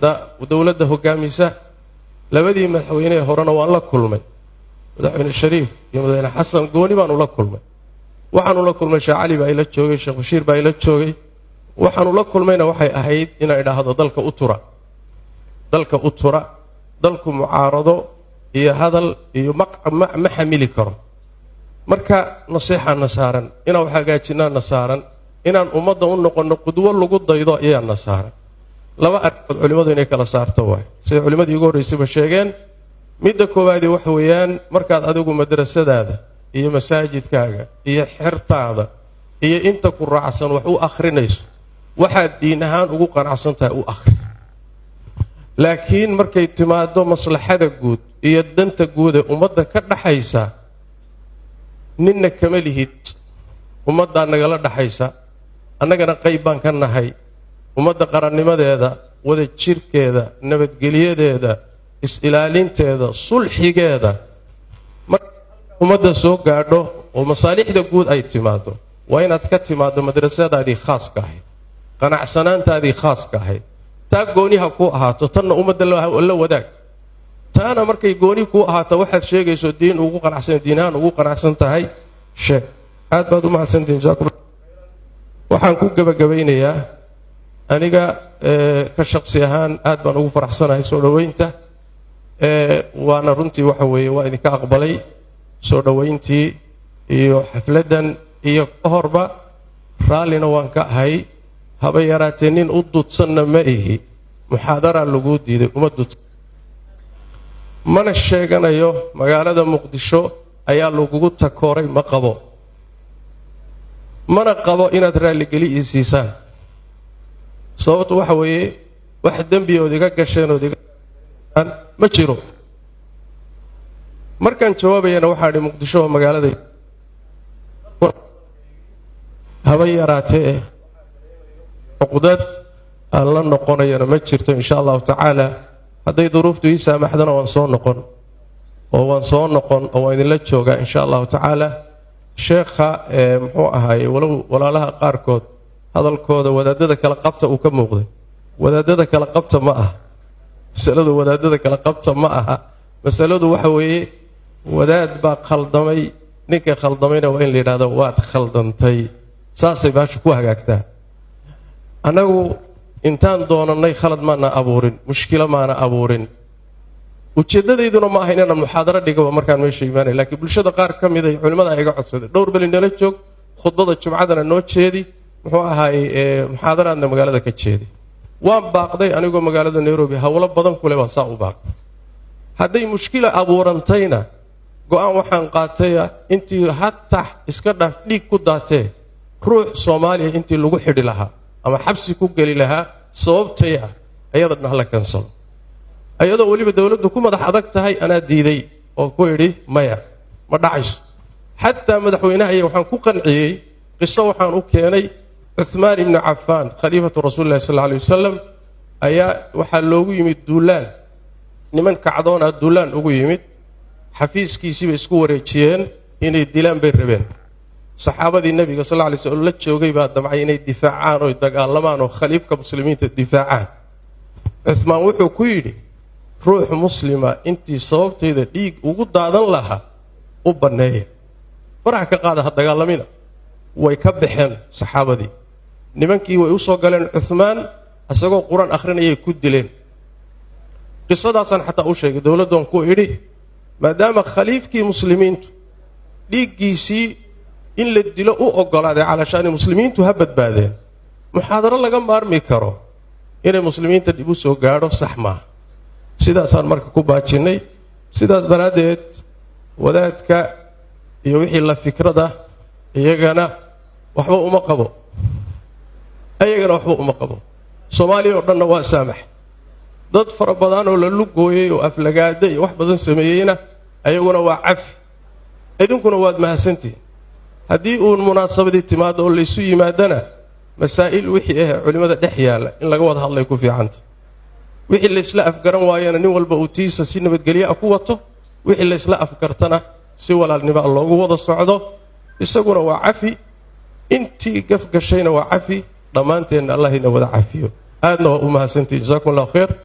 Dowladda hogaamisa, labadii madaxweyne horena waan la kulmay, Madaxweyne Shariif iyo Madaxweyne Xasan gooni baan ula kulmay. Waxaan ula kulmay, Sheekh Cali baa ila joogay, Sheekh Bashiir baa ila joogay. Waxaan ula kulmayna waxay ahayd inaan idhaahdo dalka u tura, dalka u tura. Dalku mucaarado iyo hadal iyo ma xamili karo. Marka naseexaana saaran, inaan wax hagaajinaana saaran, inaan ummadda u noqonno qudwo lagu daydo ayaana saaran. Laba arrimood culimmadu inay kala saarto waay, siday culimmadii ugu horraysayba sheegeen. Midda koowaadi waxa weeyaan, markaad adigu madrasadaada iyo masaajidkaaga iyo xertaada iyo inta ku raacsan wax u akhrinayso, waxaad diin ahaan ugu qanacsan tahay u akhri. Laakiin markay timaado maslaxada guud iyo danta guud ee ummadda ka dhaxaysa, ninna kama lihid. Ummaddaa nagala dhaxaysa, annagana qayb baan ka nahay. Ummadda qarannimadeeda, wada jirkeeda, nabadgelyadeeda, is-ilaalinteeda, sulxigeeda, markay ummadda soo gaadho oo masaalixda guud ay timaado, waa inaad ka timaaddo madrasadaadii khaaska ahayd, qanacsanaantaadii khaaska ahayd. Taa gooni ha kuu ahaato, tanna ummadda la wadaag. Taana markay gooni kuu ahaato, waxaad sheegayso diin ugu qanacsan, diin ahaan ugu qanacsan tahay sheeg. Aad baad u mahadsantihin, jazaakum. Waxaan ku gebagabaynayaa, aniga ka shaqsi ahaan aad baan ugu faraxsanahay soo dhoweynta, waana runtii waxa weeye waa idinka aqbalay soo dhoweyntii iyo xafladdan iyo ka horba, raallina waan ka ahay. Haba yaraatee nin u dudsanna ma ihi. Muxaadaraa laguu diiday uma dudsan, mana sheeganayo magaalada Muqdisho ayaa lagugu takooray. Ma qabo, mana qabo inaad raalligeli ii siisaan. Sababtu waxa weeye, wax dembi ood iga gasheen ood iga ma jiro. Markaan jawaabayana waxaa idhi Muqdisho waa magaalada. Haba yaraatee cuqdad aan la noqonayana ma jirto, insha Allahu tacaala. Hadday duruuftu ii saamaxdana waan soo noqon oo waan soo noqon oo waan idinla joogaa, insha Allahu tacaala. Sheekha muxuu ahaayey, walow walaalaha qaarkood hadalkooda wadaadada kala qabta uu ka muuqday, wadaadada kala qabta ma aha masaladu. Wadaadada kala qabta ma aha masaladu. Waxa weeye, wadaad baa khaldamay, ninka khaldamayna waa in la yidhahdo waad khaldantay. Saasay baashu ku hagaagtaa. Annagu intaan doonannay khalad maana abuurin, mushkilo maana abuurin. Ujeeddadayduna ma aha inaanan muxaadaro dhigaba markaan meesha imaanay, laakiin bulshada qaar ka mid ay culimmada iga codsaday: dhowr beli nala joog, khudbada jumcadana noo jeedi, muxuu ahaay, muxaadaraadna magaalada ka jeedi. Waan baaqday anigoo magaalada Nairobi howlo badan kule baan saa u baaqday. Hadday mushkila abuurantayna, go-aan waxaan qaataya intii hatax iska dhaaf dhiig ku daatee, ruux Soomaaliya intii lagu xidhi lahaa ama xabsi ku geli lahaa sababtay ah, ayadana hala kansalo. Ayadoo weliba dowladdu ku madax adag tahay, anaa diiday oo ku idhi maya, ma dhacayso. Xataa madaxweynaha iyo waxaan ku qanciyey qiso waxaan u keenay. Cuthmaan ibnu Cafaan, khaliifatu Rasuuli llahi sal alla alay wasalam, ayaa waxaa loogu yimid duulaan. Niman kacdoona duulaan ugu yimid, xafiiskiisii bay isku wareejiyeen, inay dilaan bay rabeen. Saxaabadii Nebiga sal alla alay slam la joogay baa damcay inay difaacaan oy dagaalamaan oo khaliifka muslimiinta difaacaan. Cuthmaan wuxuu ku yidhi: ruux muslima intii sababtayda dhiig ugu daadan lahaa, u banneeya, farax ka qaada, ha dagaalamina. Way ka baxeen saxaabadii. Nimankii way u soo galeen, Cuthmaan isagoo Qur-aan akhrinayay ku dileen. Qisadaasaan xataa u sheegay dowladdoon ku idhi: maadaama khaliifkii muslimiintu dhiiggiisii in la dilo u oggolaaday calashaani muslimiintu ha badbaadeen, muxaadaro laga maarmi karo inay muslimiinta dhib u soo gaadho sax maaha. Sidaasaan marka ku baajinnay. Sidaas daraaddeed wadaadka iyo wixii la fikrada iyagana waxba uma qabo, ayagana waxba uma qabo. Soomaaliya oo dhanna waa saamax. Dad fara badan oo la lugooyey oo aflagaada iyo wax badan sameeyeyna ayaguna waa cafi. Idinkuna waad mahadsantihin. Haddii uun munaasabadii timaado oo laysu yimaadana, masaa'il wixii ah culimmada dhex yaalla in laga wada hadlay ku fiicanta. Wixii laysla afgaran waayana nin walba uu tiisa si nabadgelyo ah ku wato, wixii laysla afgartana si walaalnimo ah loogu wada socdo. Isaguna waa cafi, intii gafgashayna waa cafi, dhammaanteenna Allah ina wada cafiyo. Aadna waa u mahadsantihin, jazakum Allahu khayr.